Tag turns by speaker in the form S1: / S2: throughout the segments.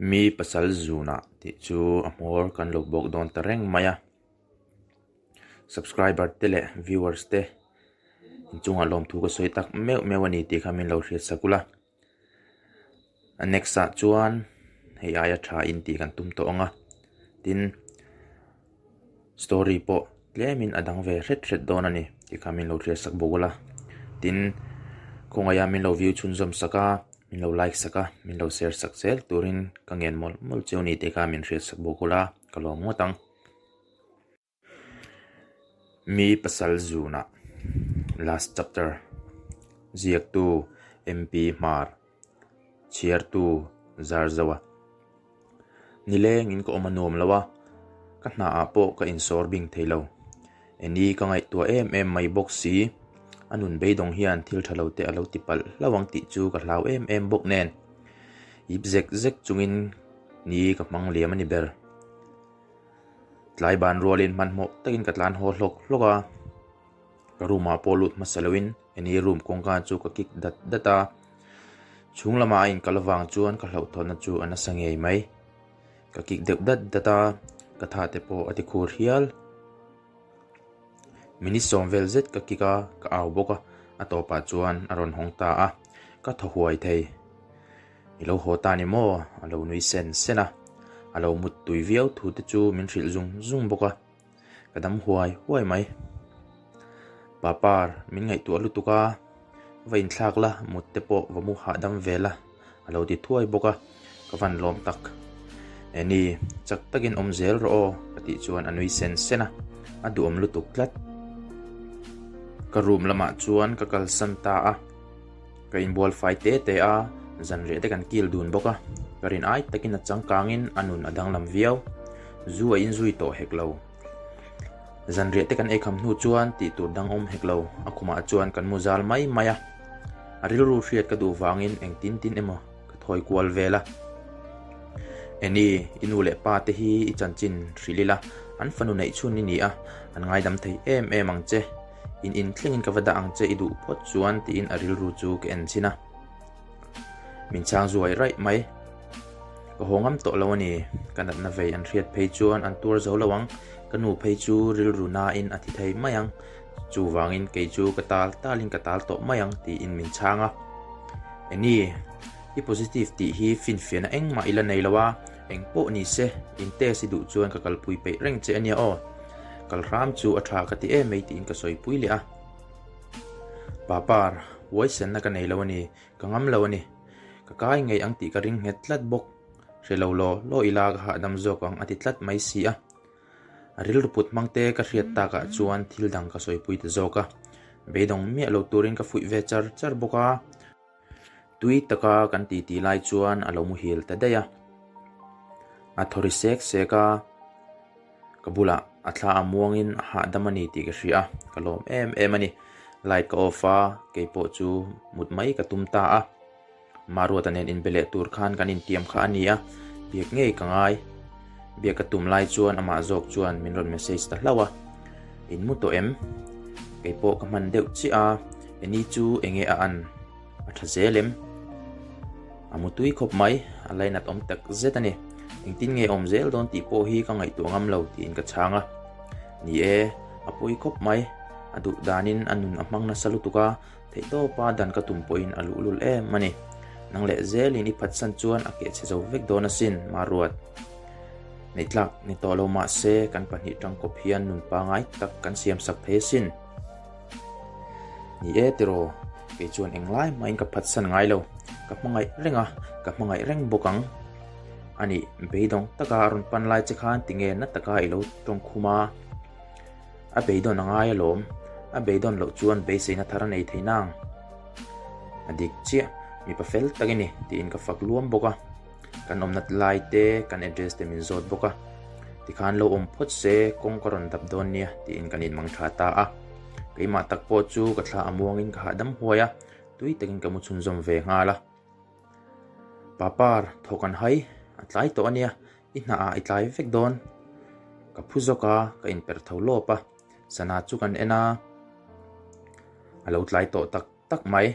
S1: Mi pasal zunah tih chu a hmawr kan lo bawk dawn ta reng mai a. Subscriber te leh viewers te inchungah lawmthu ka sawi tak meuh meuh a ni tih kha min lo hriat sak ula. A next ah chuan hei aia tha in tih kan tum tawh ang a tin story pawh tlemin a dang ve hret hret dawn a ni tih kha min lo hriat sak bawk ula tin khawngaih a min lo view chhunzawm sak a min lo like sak a min lo share sak zel turin ka ngen mawlh mawlh cheu a ni tih kha min hriat sak bawk ula ka lawm ngawt ang. Mi pasal zunah last chapter ziaktu MP Hmar chhiartu Zarzoa Nilengin ka awm a nuam lo a, ka hna ah pawh ka insawr bing thei lo. Eni ka ngaihtuah em em mai bawk si, a nun beidawng hian thil tha lo te a lo ti palh hlauh ang tih chu ka hlau em em bawk nen. Ip zek zek chungin ni ka hmang liam a ni ber. Tlai ban rualin hmanhmawh takin ka tlan haw hlawk hlawk a, ka room ah pawh lut hmasa loin Annie room kawngka chu ka kick dat dat a, chhung lamah a inkal avang chuan ka hlauhthawnna chu a nasa ngei mai. Ka kick deuh dat dat a, ka tha te pawh a ti khur hial. Minute sawm vel zet ka kick a, ka au bawk a, a tawpah chuan a rawn hawng ta a, ka thaw huai thei. I lo haw ta ni maw? A lo nui sen sen a, a lo mut tui viau thu te chu min hrilh zung zung bawk a, ka dam huai huai mai. Papar, min ngaihtuah lutuk a, va inthlak la, mut te pawh va mu hahdam ve la, a lo ti thuai bawk a, ka van lawm tak. Eni, chak takin awm zel rawh aw, ka tih chuan a nui sen sen a, a duhawm lutuk tlat. Ka room lamah chuan ka kalsan ta a. Ka inbual fai te te a, zanriah te kan kil dun bawk a, ka rin ai takin a changkangin a nun a danglam viau. Zu a inzui tawh hek lo. Zanriah te kan eikham hnu chuan tih tur dang awm hek lo, a khumah chuan kan mu zal mai mai a. A rilru hriat ka duh vangin engtin tin emaw ka thawi kual vel a. Eni, i nu leh pa te hi i chanchin hrilh ila, an fanu neih chhun i ni a, an ngaidam thei em em ang che. In in thlengin ka va dah ang che i duh phawt chuan tiin a rilru chu ka en chhin a. Min chhang zuai raih mai. Ka haw ngam tawh lo a ni. Ka natna vei an hriat phei chuan an tuar zo lo ang. Ka nu phei chu rilru nain a thi thei mai ang. Chuvangin kei chu ka tal talin ka tal tawh mai ang tiin min chhang a. Eni, i positive tih hi finfiahna engmah i la nei lo a, eng pawh ni se, in test i duh chuan ka kalpui peih reng che a nia aw. Kal hram chu a tha ka ti em mai tiin ka sawipui leh a. Papar, huaisenna ka nei lo a ni, ka ngam lo a ni. Ka kai ngei ang tih ka ring nghet tlat bawk. Hre lo law law ila ka hahdam zawk ang a ti tlat mai si a. A rilru put hmang te ka hriat takah chuan thil dang ka sawipui ta zawk a. Beidawng miah lo turin ka fuih ve char char bawk a. Tui taka kan titi lai chuan a lo muhil ta daih a. A thaw ri sek sek a, ka bulah a thla a muangin a hahdam a ni tih ka hria a, ka lawm em em a ni. Light ka off a, keipawh chu mut mai ka tum ta a. Maruata nen inbe leh tur khan kan intiam kha a ni a, biak ngei ka ngai. Biak ka tum lai chuan amah zawk chuan min rawn message ta hlauh a, In mu tawh em? Keipawh ka hman deuh chiah a, Eni chu enge a an? A tha zel em? A mu tui khawp mai, a lainat awm tak zet a ni. Engtin nge awm zel dawn tih pawh hi ka ngaihtuah ngam lo tiin ka chhang a. Ni e, a pawi khawp mai, a duh danin a nun a hmang nasa lutuk a, Theihtawpa dan ka tum pawhin a luhlul em a ni. Nang leh zelin i phatsan chuan a keh chhe zo vek dawn asin, Maruat. Neihtlak ni tawh lo mahse kan pahnih tangkawp hian nun pangai tak kan siam sak thei asin. Ni e tiraw, kei chuan englai mahin ka phatsan ngai lo. Ka hmangaih reng a, ka hmangaih reng bawk ang. A nih, beidawng taka a rawn pan lai che khan tinge na taka i lo tawngkhum a? A beidawn a ngai alawm, a beidawn loh chuan beiseina thar a nei thei nang. A dik chiah, mipa fel tak i ni tiin ka fak luam bawk a, kan awmna lai te, kan address te min zawt bawk a, tikhan lo awm phawt se kawng ka rawn dap dawn nia tiin kan inmang tha ta a, keimah tak pawh chu ka thla a muangin ka hahdam huai a, tui takin ka mu chhunzawm ve nghal a. Papar, thawk an hai, a tlai tawh a nia, I hnah ah i tlai vek dawn. Ka phu zawk a, ka inperh tho lawp a. Sana chu kan en a, a lo tlai tawh tak tak mai.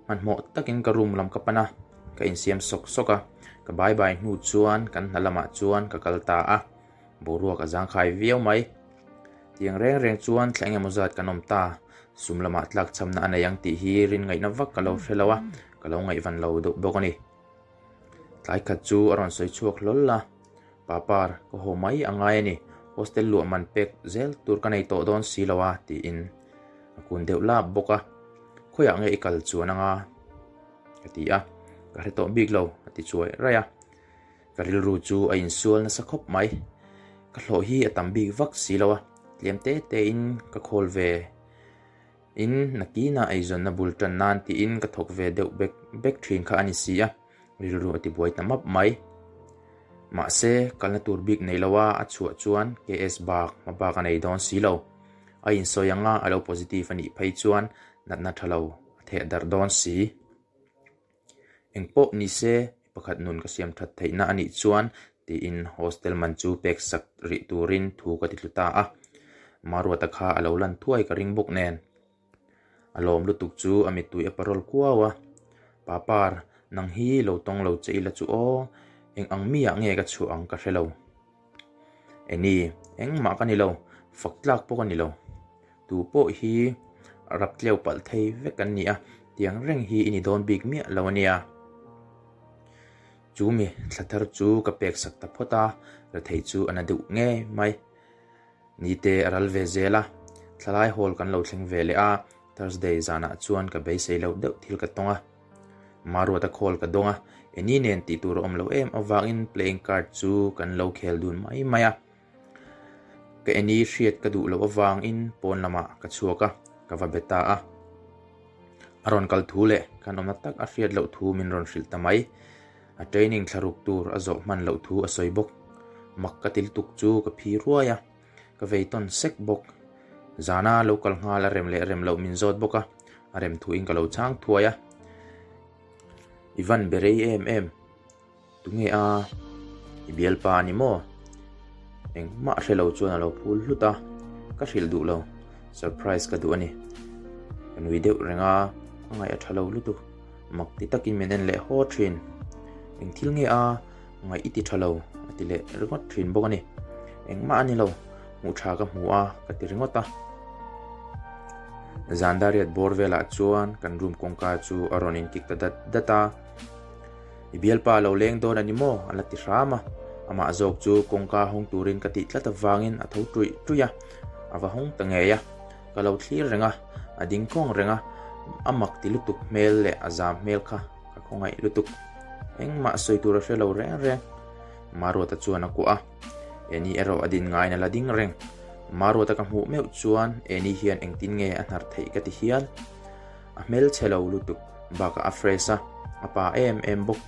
S1: Hmanhmawh takin ka room lam ka pan a, ka insiam sawk sawk a. Ka bye bye hnu chuan kan hna lamah chuan ka kal ta a, boruak a zangkhai viau mai. Tiang reng reng chuan thla engemaw zat kan awm ta, sum lamah tlakchhamna a nei ang tih hi rin ngaihna vak ka lo hre lo a, ka lo ngaihvan lo deuh bawk a ni. Tlai khat chu a rawn sawi chhuak hlawl a, Papar, ka haw mai a ngai a ni, hostel luah man pek zel tur ka nei tawh dawn si lo a, tiin a kun deuh lap bawk a. Khawiah nge i kal chuan anga? Ka ti a, ka hre tawh bik lo, a ti chuai raih a. Ka rilru chu a insual nasa khawp mai. Ka hlawh hi a tam bik vak si lo a, tlem te tein ka khawl ve in nakinah eizawnna bul tan nan tiin ka thawk ve deuh bek bek thin kha a ni si a, rilru a ti buai ta map mai. Mahse, kalna tur bik nei loa a chhuah chuan KS bak hma bak a nei dawn si lo. A insawi anga a lo positive a nih phei chuan natna tha lo a theh darh dawn si. Eng pawh ni se, mi pakhat nun ka siam that theihna a nih chuan tiin hostel man chu pek sak rih turin thu ka ti tlu ta a. Maruata kha a lo lan thuai ka ring bawk nen. A lawm lutuk chu a mittui a parawl kuau a. Papar, nang hi lo tawng lo che ila chu aw, eng ang mi ah nge ka chhuah ang ka hre lo. Eni, engmah ka ni lo, fak tlak pawh ka ni lo. Tu pawh hi rap tleu palh thei vek an ni a, tiang reng hi i ni dawn bik miah lo a nia. Chu mi thla thar chu ka pek sak ta phawt a, rethei chu a na deuh ngei mai. Nite a ral ve zel a, thlalai hall kan lo thleng ve leh a, Thursday zanah chuan ka beisei loh deuh thil ka tawng a. Maruata call ka dawng a, Eni nen tih tur a awm lo em avangin playing card chu kan lo khel dun mai mai a. Ka Eni hriat ka duh loh avangin pawn lamah ka chhuak a, ka va be ta a. A rawn kal thu leh kan awmna tak a hriat loh thu min rawn hrilh ta mai. A training thlaruk tur a zawh hman loh thu a sawi bawk. Mak ka ti lutuk chu ka phi ruai a, ka vei tawn sek bawk. Zana lo kal nghal a rem leh rem loh min zawt bawk a, a rem thuin ka lo chhang thuai a. I van be rei em em. Tunge a? I bialpa a ni maw? Engmah hre lo chuan a lo phul hlut a, ka hrilh duh lo. Surprise ka duh a ni. Ka nui deuh reng a, a ngaih a tha lo lutuk. Mak ti takin min en leh haw thin. Eng thil nge a? Ngaih i ti tha lo a ti leh ringawt thin bawk a ni. Engmah a ni lo, hmuh tha ka hmu a ka ti ringawt a. Zan dariat bawr velah chuan kan room kawngka chu a rawn inkik ta dat dat a. I bialpa a lo leng dawn a ni maw? a la ti hram a. Amah zawk chu kawngka hawng turin ka tih tlat avangin a tho ṭuih ṭuih a, a va hawng ta ngei a. Ka lo thlir reng a, a ding khawng reng a, a mak ti lutuk hmel leh a zam hmel kha ka khawngaih lutuk. Engmah sawi tur a hre lo reng reng. Maruata chuan a kuah a, Eni erawh a din ngaiin a la ding reng. Maruata ka hmuh meuh chuan Eni hian engtin nge a hnar theih ka ti hial. A hmelchhe lo lutuk bakah a fresh a, a pa em em bawk.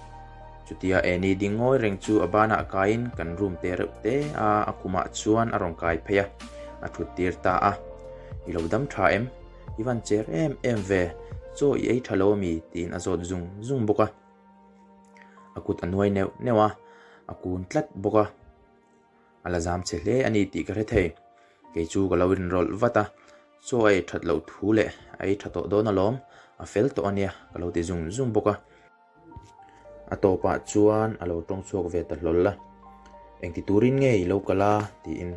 S1: Chutia Eni ding ngawi reng chu a banah kaiin kan room te reuh te a, a khumah chuan a rawn kai phei a, a thut tir ta a. I lo dam tha em? I van cher em em ve, chaw i ei tha lo ami? tiin a zawt zung zung bawk a. A kut a nuai neuh neuh a, a kun tlat bawk a. A la zam che hle a ni tih ka hre thei. Kei chu ka lo inrawlh vat a, chaw a ei that loh thu leh a ei tha tawh dawn alawm, a fel tawh a nia ka lo ti zung zung bawk a. A tawpah chuan a lo tawng chhuak ve ta hlawl a, Engti turin nge i lo kal a? tiin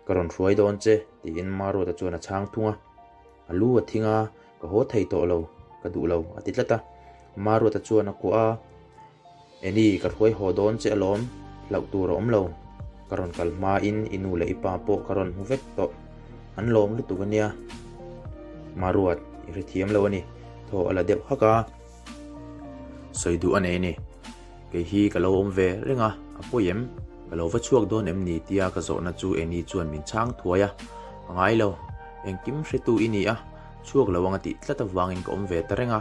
S1: Ka rawn hruai dawn che tiin Maruata chuan a chhang thung a. A lu a thing a, ka haw thei tawh lo, ka duh lo a ti tlat a. Maruata chuan a kuah a. Eni, ka hruai haw dawn che alawm, hlauh tur a awm lo. Ka rawn kal hmain i nu leh i pa pawh ka rawn hmu vek tawh. An lawm lutuk a nia. Maruat, i hrethiam lo a ni, thaw a la deuh hak a. Sawi duh a nei a ni. Kei hi ka lo awm ve reng a, a pawi em? Ka lo va chhuak dawn em ni tia ka zawhna chu Eni chuan min chhang thuai a. A ngai lo, engkim hretu i ni a, chhuak lo anga tih tlat avangin ka awm ve ta reng a.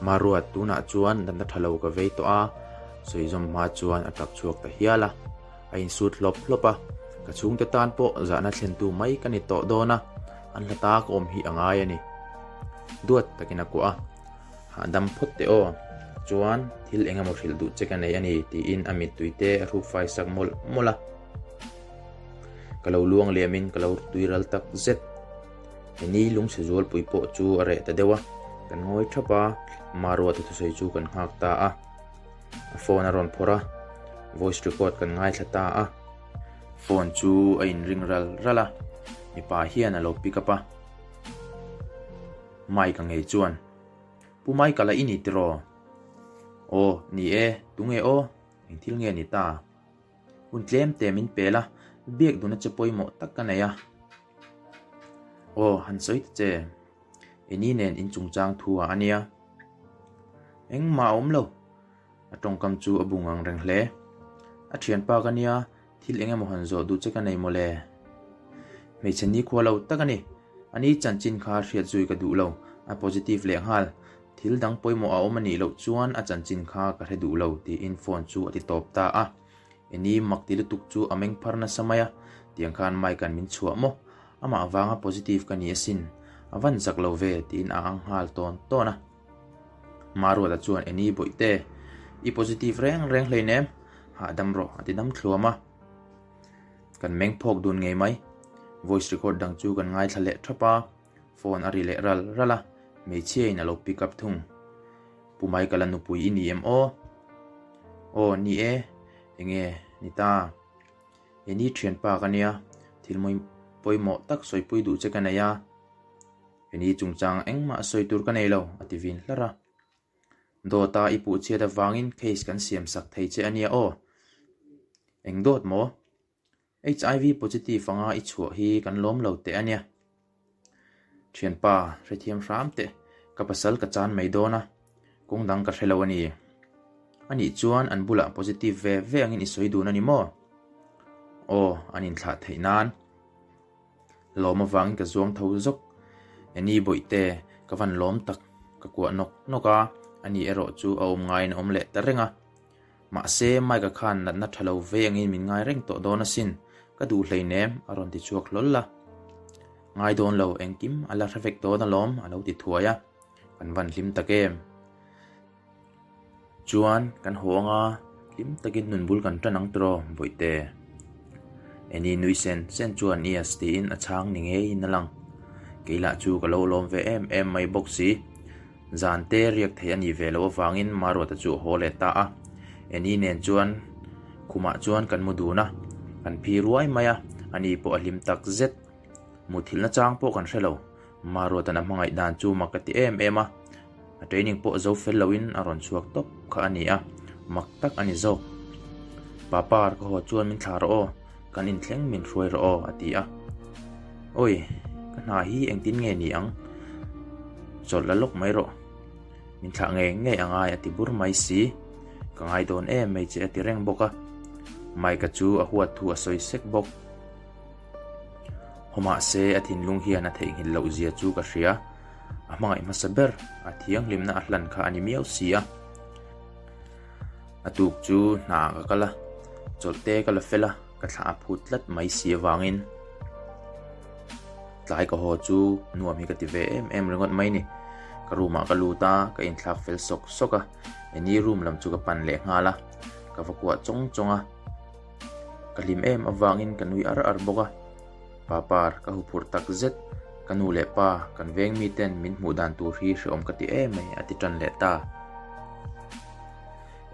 S1: Maruat, tunah chuan natna tha lo ka vei tawh a, sawizawm hma chuan a tap chhuak ta hial a. A insut hlawp hlawp a, ka chhungte tan pawh zahna thlentu mai ka ni tawh dawn a, an hla ta ka awm hi a ngai a ni. Duat takin a kuah a, Hahdam phawt teh aw, chuan thil eng emaw hrilh duh che ka nei a ni tiin a mittui te a hruk fai sak mawlh mawlh a. Ka lo luang liamin ka lo tui ral tak zet. Heni lungchhe zualpui pawh chu a reh ta deuh a, kan ngawi thap a, Maruata thusawi chu kan nghak ta a. A phone a rawn phawrh a, voice record kan ngaithla ta a. Phone chu a inring ral ral a, mipa hian a lo pick up a. Mike-a ngei chuan, Pu Michael-a i ni tiraw? Aw, ni e, tunge aw? Eng thil nge ni ta? Hun tlem te min pel a, biak duna che pawimawh tak ka nei a. Aw, han sawi ta che. Eni nen in chungchang thu ah a nia. Engmah a awm lo. A tawngkam chu a bung ang reng hle. A thianpa ka nia, thil eng emaw han zawh duh che ka nei mawle. Hmeichhe nikhua lo tak a ni. Ani chanchin kha hriat zui ka duh lo. A positive leh nghal. Thil dang pawimawh a awm a nih loh chuan a chanchin kha ka hre duh lo tiin phone chu a ti tawp ta a. Eni mak ti lutuk chu a meng phar nasa mai a, tiang khan Mike-a'n min chhuah maw? Amah vanga positive ka ni asin, a van zak lo ve tiin a ang nghal tawn tawn a. Maruata chuan Eni bawihte, i positive reng reng hleinem, hahdam rawh a ti dam thluam a. Kan meng phawk dun ngei mai. Voice record dang chu kan ngaithla leh thap a. Phone a ri leh ral ral a, hmeichhia in a lo pick up thung. Pu Michael-a nupui i ni em aw? Aw, ni e, enge ni ta? Eni thianpa ka nia, thil pawimawh tak sawipui duh che ka nei a. Eni chungchang engmah sawi tur ka nei lo, a ti vin hlar a. Dawta i puh chhiat avangin case kan siam sak thei che a nia aw. Eng dawt maw? HIV positive anga i chhuah hi kan lawm lo teh a nia. Thianpa, hrethiam hram teh, ka pasal ka chan mai dawn a, kawng dang ka hre lo a ni. Anih chuan an bulah positive ve ve angin i sawi dun a ni maw? Aw, an inthlah theih nan. Lawm avangin ka zuang tho zawk. Eni bawihte, ka van lawm tak, ka kuah nawk nawk a, ani erawh chu a awm ngaiin a awm leh ta reng a. Mahse, Mike-a khan natna tha lo ve angin min ngai reng tawh dawn asin, ka duh hleinem, a rawn ti chhuak hlawl a. Ngai dawn lo, engkim a la hre vek dawn alawm, a lo ti thuai a. Kan van hlim tak em? Chuan, kan haw anga hlim takin nun bul kan tan ang tiraw, Bawihte? Eni nui sen sen chuan Yes tiin a chhang ni ngeiin a lang. Kei lah chu ka lo lawm ve em em mai bawk si. Zan te riak thei a nih ve loh avangin Maruata chu a haw leh ta a. Eni nen chuan khumah chuan kan mu dun a, kan phi ruai mai a, ani pawh a hlim tak zet. Muthilhna chang pawh kan hre lo. Maruata'n a hmangaih dan chu mak ka ti em em a, a training pawh zo fel loin a rawn chhuak tawp kha a ni a, mak tak a ni zawk. Papa ka haw chuan min thlah rawh aw. Kan inthleng min hruai rawh aw, a ti a. Awi, ka hna hi engtin nge ni ang? Chawlh la lawk mai rawh. Min thlah ngei ngei a ngai a ti bur mai si. Ka ngai dawn em mai che a ti reng bawk a. Mike-a chu a huat thu a sawi sek bawk. Haw mahse a thinlung hian a theihnghilh loh zia chu ka hria. A hmangaih hmasa ber, a thianghlimna a hlan kha a ni miau si a. A tuk chu hna ka kal a, chawlh te ka la fel a, ka thla a phut tlat mai si avangin tlai ka haw chu nuam hi ka ti ve em em ringawt mai ni. Ka room ah ka lut a, ka inthlak fel sawk sawk a, Eni room lam chu ka pan leh nghal a, ka va kuah chawng chawng a, ka hlim em avangin ka nui ar ar bawk a. Papar ka huphurh tak zet, ka nu leh pa kan veng miten min hmuh dan tur hi hrehawm ka ti em mai a ti tan leh ta.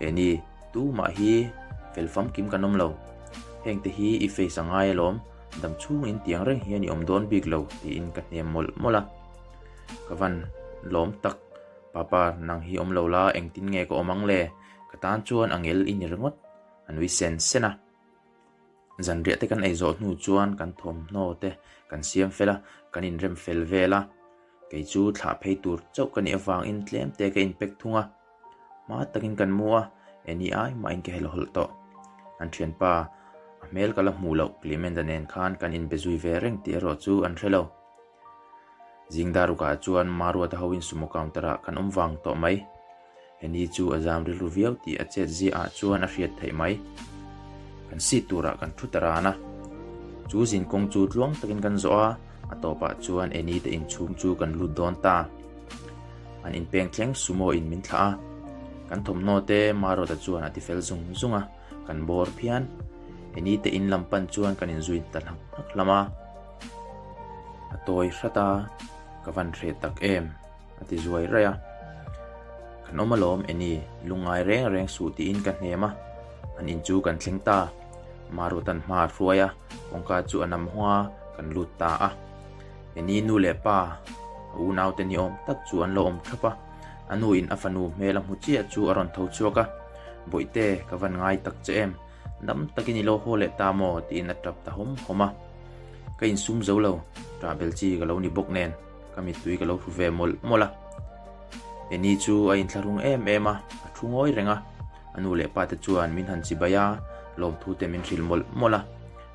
S1: Eni, tumah hi fel famkim kan awm lo, heng te hi i face a ngai alawm, dam chhungin tiang reng hian i awm dawn bik lo tiin ka hnem mawlh mawlh a. Ka van lawm tak, Papa nang hi awm lo la engtin nge ka awm ang le, ka tan chuan a ngel i ni ringawt a nui sen sen a. Zanriah te kan ei zawh hnu chuan kan thawmhnaw te kan siam fel a, kan inrem fel vel a. Kei chu thlah phei tur chauh ka nih avangin tlem te ka inpek thung a. Hma takin kan mu a, eni ai mahin ka helh hawlh tawh. An thianpa, a hmel ka la hmuh loh Clement-a nen khan kan inbe zui ve reng tih erawh chu an hre lo. Zingdarukah chuan Maruata hoin sumo counter-ah kan awm vang tawh mai. Heni chu a zam rilru viau tih a chet ziahah chuan a hriat theih mai. Kan seat turah kan thu ta ran a. Chu zinkawng chu tluang takin kan zawh a, a tawpah chuan Eni te inchhung chu kan lut dawn ta. An inpeng thleng sumo in min thlah a. Kan thawmhnaw te Maruata chuan a ti fel zung zung a, kan bawr phian. Eni te in lam pan chuan kan inzui ta hnak hnak hlawm a. A tawi hrat a, ka van hreh tak em? A ti zuai raih a. Kan awm alawm Eni, lungngai reng reng suh tiin ka hnem a, an in chu kan thleng ta. Maruatan hma a hruai a, kawngka chu a nam hawng a, kan lut ta a. Eni nu leh pa, a unaute ni awm tak chu an lo awm thap a, a nu in a fanu hmel a hmu chiah chu a rawn tho chhuak a, Bawihte, ka van ngai tak che em, dam takin i lo haw leh ta maw? tiin a tap ta hawm hawm a. Ka insum zo lo, ṭah bel chi ka lo ni bawk nen. Ka mittui ka lo hru ve mawlh mawlh a. Eni chu a inthlahrung em em a, a thu ngawi reng a. A nu leh pa te chuan min han chibai a, lawmthu te min hrilh mawlh mawlh a.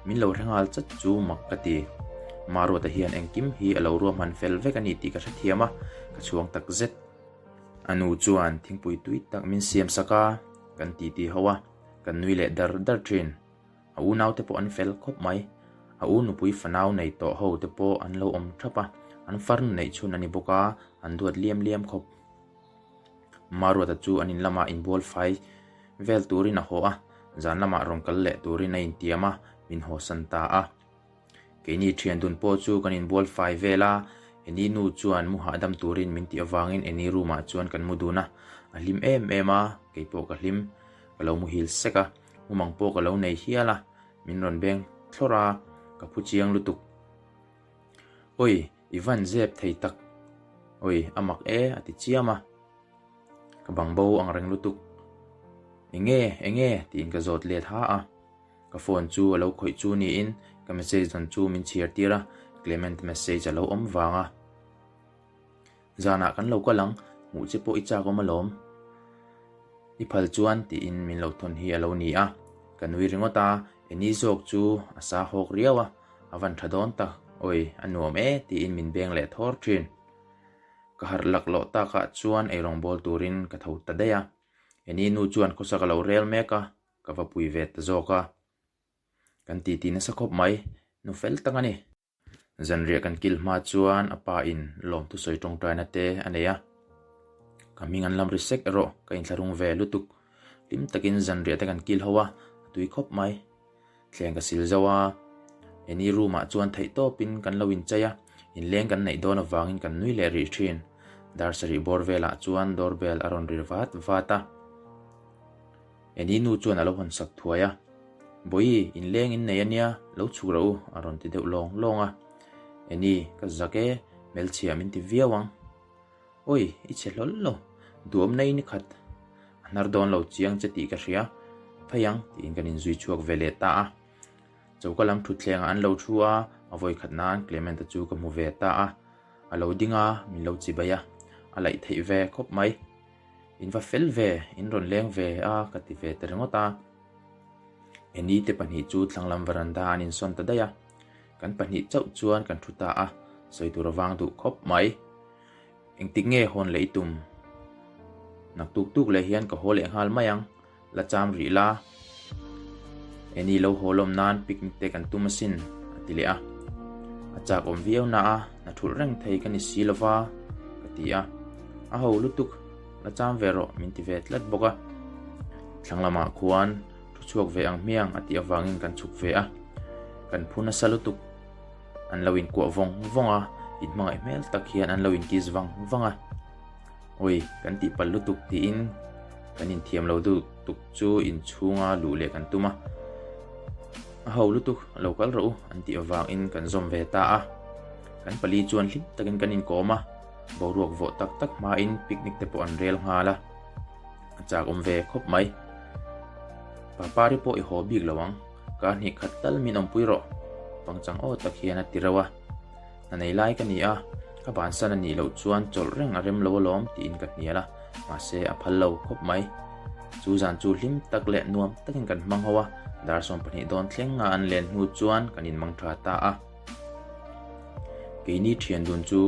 S1: Min lo hre nghal chat chu mak ka ti. Maruata hian engkim hi a lo ruahman fel vek a ni tih ka hrethiam a, ka chhuang tak zet. A nu chuan thingpui tui tak min siam sak a, kan titi ho a, kan nui leh dar dar thin. A unaute pawh an fel khawp mai. A u nupui fanau nei tawh ho te pawh an lo awm thap a, an farnu neih chhun a ni bawk a, an duat liam liam khawp. Maruata chu an in lamah inbual fai vel turin a haw a, zan lamah rawn kal leh turin a intiam a, min hawsan ta a. Keini thian dun pawh chu kan inbual fai vel a, Eni nu chuan mu hahdam turin min tih avangin Eni room ah chuan kan mu dun a, a hlim em em a, keipawh ka hlim, ka lo muhil sek a. Mumang pawh ka lo nei hial a, min rawn beng thlawrh a, ka phu chiang lutuk. Awi, i van zep thei tak. Awi, a mak e, a ti chiam a. Ka bang bo ang reng lutuk. Enge, enge, tiin ka zawt let ha a. Ka phone chu a lo khawih chu niin ka message dawn chu min chhiar tir a, Clement message a lo awm vang a. Zanah kan lo kal ang, hmuh che pawh i chak awm alawm. I phal chuan tiin min lo thawn hi a lo ni a, ka nui ringawt a, Eni zawk chu a sa hawk riau a, a van tha dawn tak, awi a nuam e tiin min beng leh thawr thin. Ka harh laklawh takah chuan eirawng bawl turin ka tho ta daih a, Eni nu chuan khawsak a lo rel mek a, ka va pui ve ta zawk a. Kan titi nasa khawp mai, nu fel tak a ni. Zanriah kan kil hma chuan a pa in lawm thusawi tawngtaina te a nei a, ka hming an lam ri sek erawh ka inthlahrung ve lutuk. Hlim takin zanriah te kan kil ho a, a tui khawp mai. Thleng ka sil zo a, Eni room ah chuan theih tawpin kan lo inchei a, inleng kan neih dawn avangin kan nui leh rih thin. Dar sarih bawr velah chuan doorbell a rawn ri vat vat a. Eni nu chuan a lo hawn sak thuai a, Bawihi, inleng in nei a nia, lo chhuk rawh u, a rawn ti deuh lawng lawng a. Eni, ka zak e, hmelchhia min ti viau ang. Awi, i chhe hlawl lo, duhawmna i ni khat. A hnar dawn lo chiang che tih ka hria, phei ang, tiin kan inzui chhuak ve leh ta a. Choka lam thutthlengah an lo thu a, a vawi khat nan Clement-a chu ka hmu ve ta a. A lo ding a, min lo chibai a, a laih theih ve khawp mai. In va fel ve, in rawn leng ve a ka ti ve ta ringawt a. Eni te pahnih chu thlanglam varanda an insawn ta daih a, kan pahnih chauh chuan kan thu ta a, sawi tur a vang duh khawp mai. Engtik nge hawn leh i tum? Naktuk tuk leh hian ka haw leh nghal mai ang. La cham rih la, Eni lo haw lawm nan picnic te kan tum asin, a ti leh a. A chak awm viau na a, hna thulh reng thei ka ni si lova, ka ti a. A ho lutuk, la cham ve rawh min ti ve tlat bawk a. Thlang lamah khuan thu chhuak ve ang hmiang a tih avangin kan chhuk ve a. Kan phu nasa lutuk, an lo inkuah vawng vawng a, inhmangaih hmel tak hian an lo inkiss vang vang a. Awi, kan tih palh lutuk tiin kan inthiam lo lutuk chu inchhunga luh leh kan tum a. A ho lutuk, lo kal rawh u an tih avangin kan zawm ve ta a. Kan pali chuan hlim takin kan inkawm a, boruak vawh tak tak hmain picnic te pawh an rel nghal a. A chak awm ve khawp mai. Papari pawh i haw bik lo ang, kar hnih khat tal min awmpui rawh, pangchang aw tak hian a ti reuh a. Hna nei lai ka ni a, ka bansan a nih loh chuan chawlh reng a rem lo alawm tiin ka hnial a, mahse a phal lo khawp mai. Chu zan chu hlim tak leh nuam takin kan hmang ho a, dar 12 dawn thleng a an len hnu chuan kan inmang tha ta a. Keini thian dun chu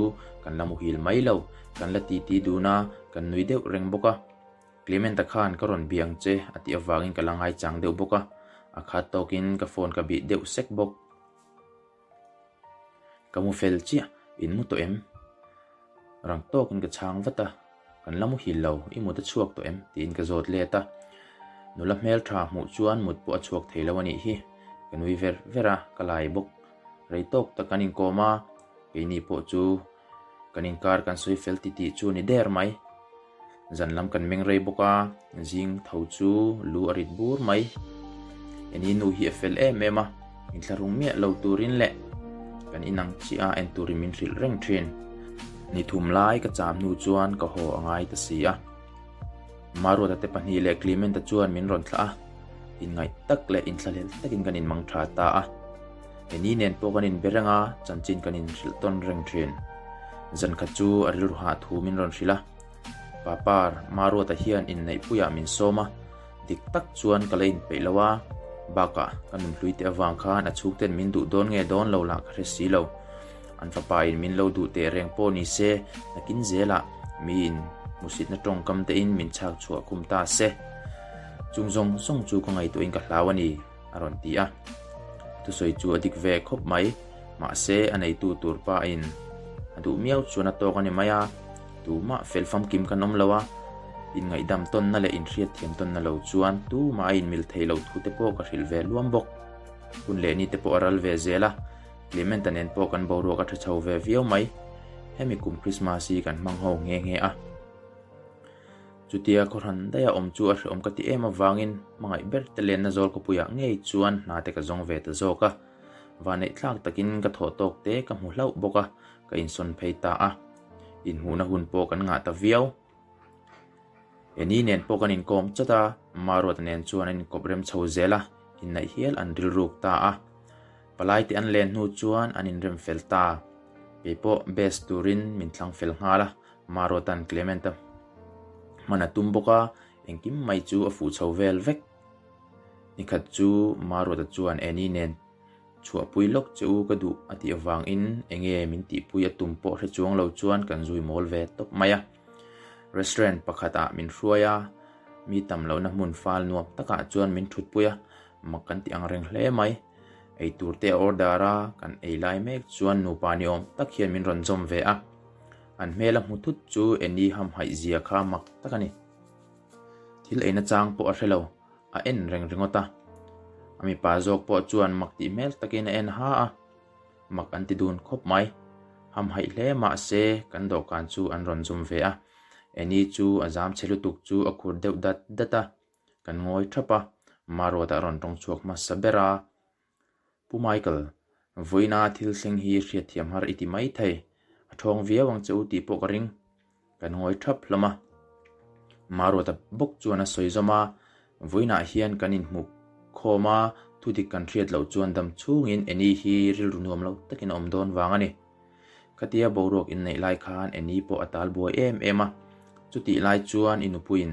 S1: kan la muhil mai lo, kan la titi dun a, kan nui deuh reng bawk a. Clement-a khan ka rawn biang che a tih avangin ka la ngaichang deuh bawk a, a khat tawkin ka phone ka bih deuh sek bawk. Ka mu fel chiah, in mu tawh em? Rang tawkin ka chhang vat a, kan la muhil lo, i mut a chhuak tawh em? tiin ka zawt let a. Nula hmeltha hmuh chuan mut pawh a chhuak thei lo a nih hi, ka nui ver ver a, ka lai bawk. Rei tawk tak kan inkawm a, keini pawh chu kan inkar kan sawi fel titih chu a ni der mai. Zan lam kan meng rei bawk a, zing tho chu lu a rit bur mai. Eni nu hi a fel em em a, inthlahrung miah lo turin leh kan inang chiah a en turin min hrilh reng thin. Ni thum lai ka cham hnu chuan ka haw a ngai ta si a. Maruata te pahnih leh Clement-a chuan min rawn thlah a, inngaih tak leh inthlahlel takin kan inmang tha ta a. Eni nen pawh kan inbe reng a, chanchin kan inhrilh tawn reng thin. Zan khat chu a rilru hah thu min rawn hrilh a. Papar, Maruata hian inneihpuiah min sawm a, dik tak chuan ka la inpeih lo a, bakah ka nunhlui te avang khan a chhungten min duh dawn nge dawn lo lah ka hre si lo. An fapa in min lo duh teh reng pawh ni se, nakin zelah miin hmusitna tawngkam te in min chhak chhuah khum ta se. Chung zawng zawng chu ka ngaihtuahin ka hlau a ni, a rawn ti a. Thusawi chu a dik ve khawp mai, mahse a neitu tur pa in a duh miau chuan a tawk a ni mai a, tumah fel famkim kan awm lo a, inngaihdam tawnna leh inhriatthiam tawnna lo chuan tumah a inmil thei lo thu te pawh ka hrilh ve luam bawk. Hun leh ni te pawh a ral ve zel a, Clement-a nen pawh kan boruak a tha chho ve viau mai. Hemi kum Christmas hi kan hmang ho nghe nghe a. Chutia khawhran daia awm chu a hrehawm ka ti em avangin hmangaih ber te lenna zawl khawpuiah ngei chuan hna te ka zawng ve ta zawk a. Vanneih thlak takin ka thawh tawk te ka hmu hlauh bawk a, ka insawn phei ta a. Inhmuhna hun pawh kan ngah ta viau. Eni nen pawh kan inkawm chawt a, Maruata nen chuan an inkawp rem chho zel a, innaih hial an rilruk ta a. Palai te an len hnu chuan an inrem fel ta. Kei pawh best turin min thlang fel nghal a, Maruata'n Clement-a hman a tum bawk a, engkim mai chu a fuh chho vel vek. Nikhat chu Maruata chuan Eni nen Chhuahpui lawk che u ka duh a tih avangin enge min tihpui a tum pawh hre chuang lo chuan kan zui mawl ve tawp mai a. Restaurant pakhat ah min hruai a, mi tam lohna hmun fal nuam takah chuan min thutpui a, mak kan ti ang reng hle mai. Eitur te a order a, kan ei lai mek chuan nupa ni awm tak hian min rawn zawm ve a. An hmel a hmu thut chu Annie hamhaih zia kha mak tak a ni. Thil eina chang pawh a hre lo. A en reng ringawt a, a mipa zawk pawh chuan mak tih hmel takin a en ha a, mak an ti dun khawp mai. Hamhaih hle mah se kan dawhkan chu an rawn zum ve a, Annie chu a zam chhe lutuk chu a khur deuh dat dat a, kan ngawi thap a, Maruata a rawn tawng chhuak hmasa ber a. Pu Michael, vawiina thil thleng hi hriatthiam har i ti mai thei, a thawng viau ang che u tih pawh ka ring. Kan ngawi thap hlawm a. Maruata bawk chuan a sawi zawm a, vawiinah hian kan inhmuh khawm a, thudik kan hriat loh chuan dam chhungin Annie hi rilru nuam lo takin a awm dawn vang a ni. Khatia boruak inneih lai khan Annie pawh a tal buai em em a, chutih lai chuan i nupuiin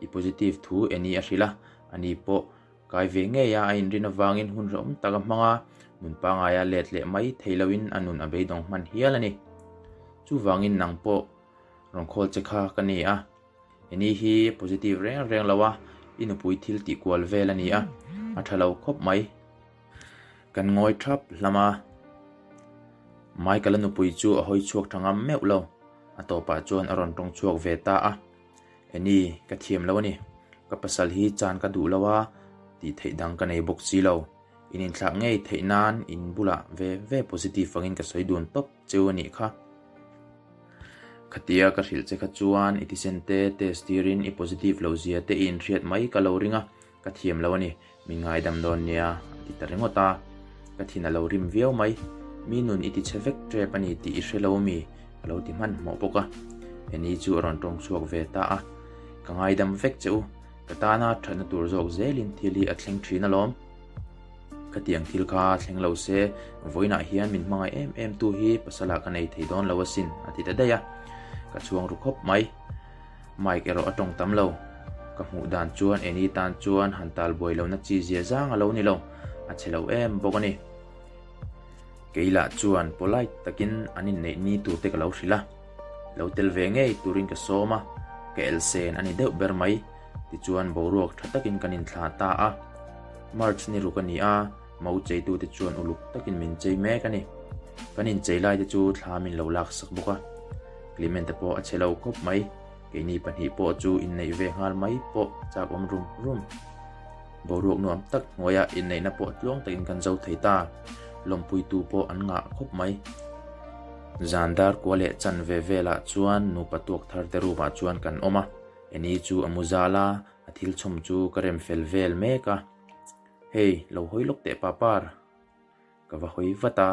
S1: i positive thu Annie a hrilh a, ani pawh Kai ve ngei a, a inrin avangin hun hrehawm tak a hmang a, nun pangaia let leh mai thei loin a nun a beidawng hman hial a ni. Chuvangin nang pawh rawn khawl che kha ka ni a, Eni hi positive reng reng lo a, i nupui thil tih kual vel a ni a, a tha lo khawp mai. Kan ngawi thap hlam a, Michael-a nupui chu a hawi chhuak tha ngam meuh lo, a tawpah chuan a rawn tawng chhuak ve ta a. Eni, ka thiam lo a ni. Ka pasal hi chan ka duh lo a, tih theih dang ka nei bawk si lo. In inthlak ngei theih nan in bulah ve ve positive angin ka sawi dun tawp cheu a nih kha. Khatia ka hrilh che kha chuan i thisen te test tirin i positive lo zia te i inhriat mai ka lo ring a, Ka thiam lo a ni, min ngaidam dawn nia, a ti ta ringawt a. Ka thin a lo rim viau mai. Mi nun i ti chhe vek tep a ni tih i hre lo mi? Ka lo ti hmanhmawh bawk a. Annie chu a rawn tawng chhuak ve ta a. Ka ngaidam vek che u, ka tana thatna tur zawk zelin thil hi a thleng thin alawm. Khatiang thil kha thleng lo se, vawiinah hian min hmangaih em em tu hi pasalah ka nei thei dawn lo asin, a ti ta daih a. Ka chhuang ru khawp mai. Mike erawh a tawng tam lo. Ka hmuh dan chuan Annie tan chuan han tal buai lohna chi zia zang a lo ni lo, a che lo em bawk a ni. Kei lah chuan polite takin an inneih ni tur te ka lo hrilh a, lo tel ve ngei turin ka sawm a, ka elsen a ni deuh ber mai. Tichuan boruak tha takin kan inthlah ta a. March ni ruk a ni a, mo cheitute chuan uluk takin min chei mek a ni. Kan inchei lai te chu thla min lo laksak bawk a. Clement-a pawh a che lo khawp mai, keini pahnih pawh chu inneih ve nghal mai pawh chak awm rum rum. Boruak nuam tak hnuaiah inneihna pawh tluang takin kan zo thei ta, lawmpuitu pawh an ngah khawp mai. Zan dar kua leh chan ve velah chuan nupa tuak thar te room ah chuan kan awm a. Eni chu a mu zal a, a thil chhawm chu ka rem fel vel mek a. Hei, lo hawi lawk teh Papar. Ka va hawi vat a,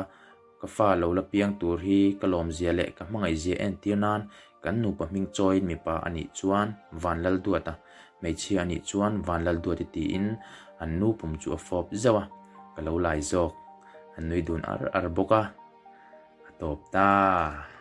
S1: ka fa lo la piang tur hi ka lawmzia leh ka hmangaihzia entir nan kan nupa hming chawiin mipa a nih chuan Vanlalduata, hmeichhia a nih chuan Vanlalduati tiin an nu pum chu a fawp zauh a, ka lo lai zawk. An nui dun ar ar bawk a, a tawp ta.